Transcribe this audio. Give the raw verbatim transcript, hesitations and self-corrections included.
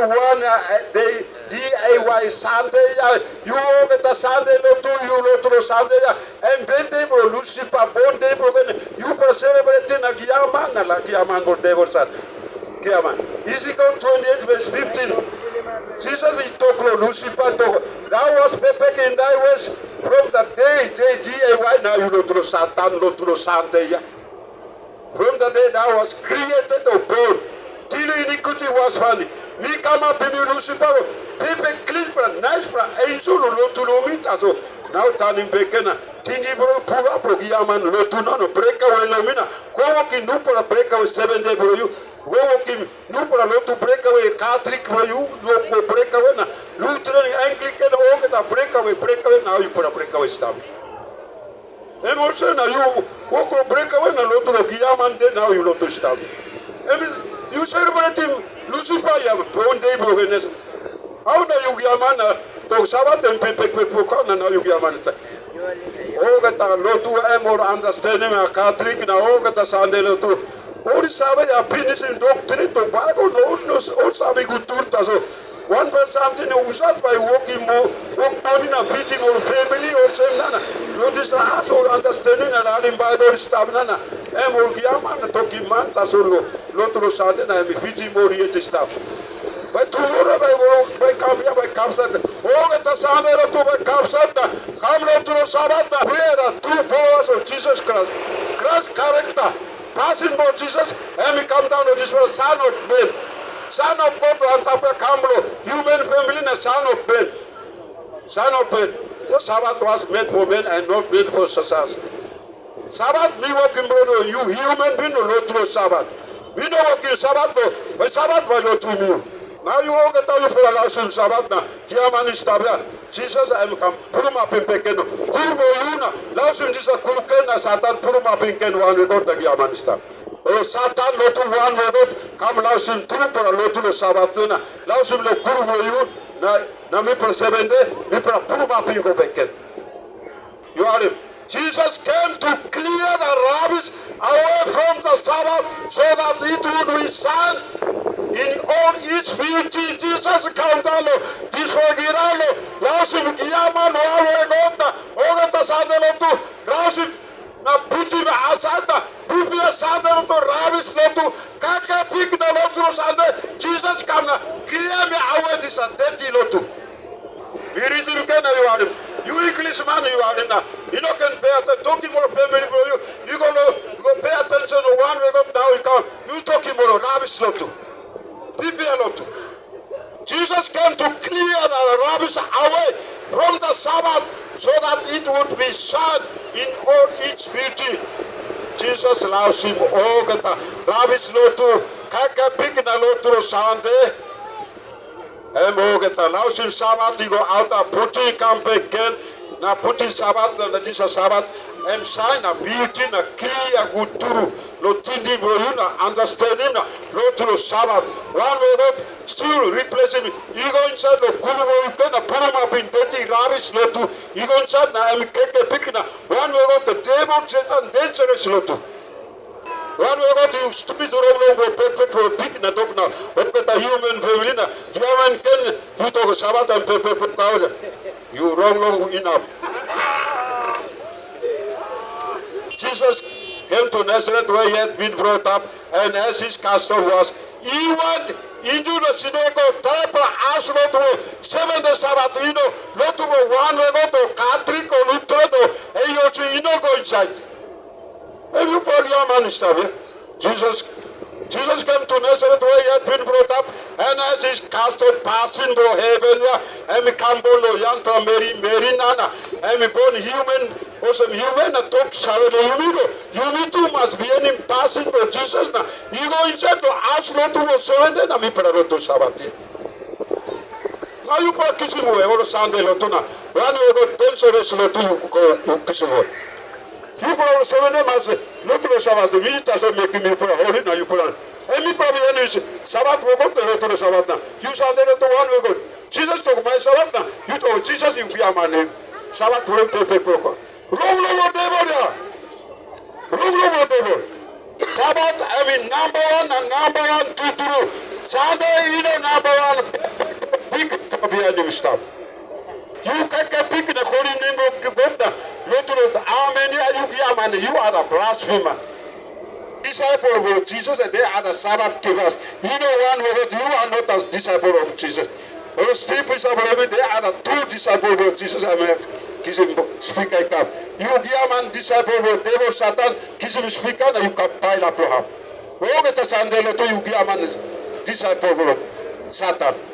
Wan, a, de, D A Y Sande ya, yu olgeta Sande lotu, yu lotu long Sande ya, em birthday bilong Lusipa, born day bilong en, yupela celebrating na giaman, na la giaman bilong devil san. Giaman. Ezekiel twenty-eight verse fifteen. Jisas i tok long Lusipa, tok, "Thou hast spoken in thy ways from the day, day, D A Y, now yu lotu long Satan, lotu long Sande ya." From the day thou was created or born, till iniquity was found. Mi kamapim yu Lusipa, perfect, clean, pra, nice, pra, angel, lotu long mi, tasol nau tanim bek gen na tingting bilong yu pulap long giaman lotu na no breakaway long mi na go wokim nupela breakaway seven day bilong yu, go wokim nupela lotu breakaway Catholic bilong yu, lo go breakaway na Lutheran, Anglican, olgeta breakaway, breakaway, nau yupela breakaway stap. Em olsem na yu wok long breakaway na lotu long giaman de nau yu lotu stap. Em yu celebratim Lusipa ya born day bilong en. Hau na yu giaman na tok Sabat em pekpek pokok na nau yu giaman stap. Olgeta lotu em ol understanding na Catholic na olgeta Sande lotu. Ol i save ya pinisim doctrine to Bible na ol no ol save gut tur tasol. Wanpela samting na husat bai wokim mo wok moni na fitim ol famili olsem nana. Long dispela as ol understanding na larim Baibel i stap nana. Em ol giaman na tokim man tasol lo lotu lo Sande na em i fitim ol yet i stap. Bai tumora bai wok bai kam ya bai kapsat. Olgeta Sande lotu bai kapsat na kam lotu lo Sabat na we na tru followers of Jesus Christ. Christ character. Pasin bilong Jisas, em i kam daun long dispela Son of Man. Son of God antap ya kam long human family na Son of Man. Son of Man. So Sabbath was made for man and not made for Sasas. Sabat mi wokim bilong yu human being lo lotu lo Sabat. Mi no wokim Sabat lo, bai Sabat bai lotu mi. Nau yu olgeta yupela lausim Sabat na giaman i stap ya. Jisas em i kam pulumapim bek gen kulu bilong yu na lausim dispela kulu gen na Satan pulumapim gen wanwe God na giaman i stap. O Satan lotu wanwe God kam lausim trupela lotu lo Sabat na lausim lo kulu bilong yu na na mipela seven de mipela pulumapim go bek gen. Yu harim. Jesus came to clear the rubbish away from the Sabbath so that it would be shine in all its beauty. Jesus kam daun lo dispela giran lo lausim giaman wanwe God na olgeta Sande lotu lausim na putim asait na pupia Sande lotu rabis lotu kake pik na lotu lo Sande. Jesus kam na clear mi away dispela deti lotu. Mi ritim gen na yu harim. Yu English man yu harim na. Yu no ken pe atensen. Tokim ol famili bilong yu. Yu go no, yu go pe atensen long wanwe God nau i kam. Yu tokim ol rabis lotu. Pipia lotu. Jesus came to clear the rubbish away from the Sabbath so that it would be shine in all its beauty. Jesus lausim olgeta rabis lotu kake pik na lotu lo Sande. Em olgeta lausim Sabat i go auta puti i kam bek gen, na puti Sabat na dispela Sabat em sain na biuti na klia gut tru long tingting bilong yu na understandim na lotu long Sabat. Wanwe God stil riplesim i go insait long kulu bilong yu gen na pulumapim deti rabis lotu i go insait na em i keke pik na wanwe God the devil Satan dangerous lotu. Wanwe God yu stupid rong long go pekpek long pik na tok na olgeta human family na giaman ken yu tok Sabat em pekpek kau yu rong long inap. Jesus came to Nazareth where he had been brought up and as his custom was he went into the synagogue. Tarapela as lotu long seven day Sabat i no lotu long wanwe God o Katrik o Lutheran o A O C i no go insait. Em yupela giaman i stap ya. Jesus, Jesus came to Nazareth where he had been brought up, and as his custom pasin bilong heven ya, em i kam blo yangpela meri, meri nana, em i bon human, olsem human na tok save long yumi lo, yumi tu mas bihainim pasin bilong Jesus na i go insait long as lotu long seven day na mipela lotu Sabat ya. Na yupela kisim we ol Sande lotu na wanwe God dangerous lotu yu kisim we. Yupela ol seven day mas lotu long Sabat, mi tasol mekim yupela holi na yupela. Em mipela bihainim Sabat bilong God na lotu long Sabat na. Yu Sande lotu wanwe God. Jisas tok mai Sabat na yu tok Jisas yu giaman em. Sabat bilong pekpek bilong God. Rong long ol devil ya. Rong long ol devil. Sabat em i namba wan na namba wan tutru. Sande i no namba wan stap. Yu kaikai pik na kolim nem bilong God na lotu lotu. Amen ya, yu giaman, yu ada blasfema. Disaipel bilong Jisas, de ada Sabat kivas. Yu no wan wet, yu are not as disaipel of Jisas. Ol Steve disaipel em, de ada tu disaipel bilong Jisas, em kisim spika i kam. Yu giaman disaipel bilong devil Satan, kisim spika na yu kam pailap long hap. Olgeta Sande lotu yu giaman disaipel bilong Satan.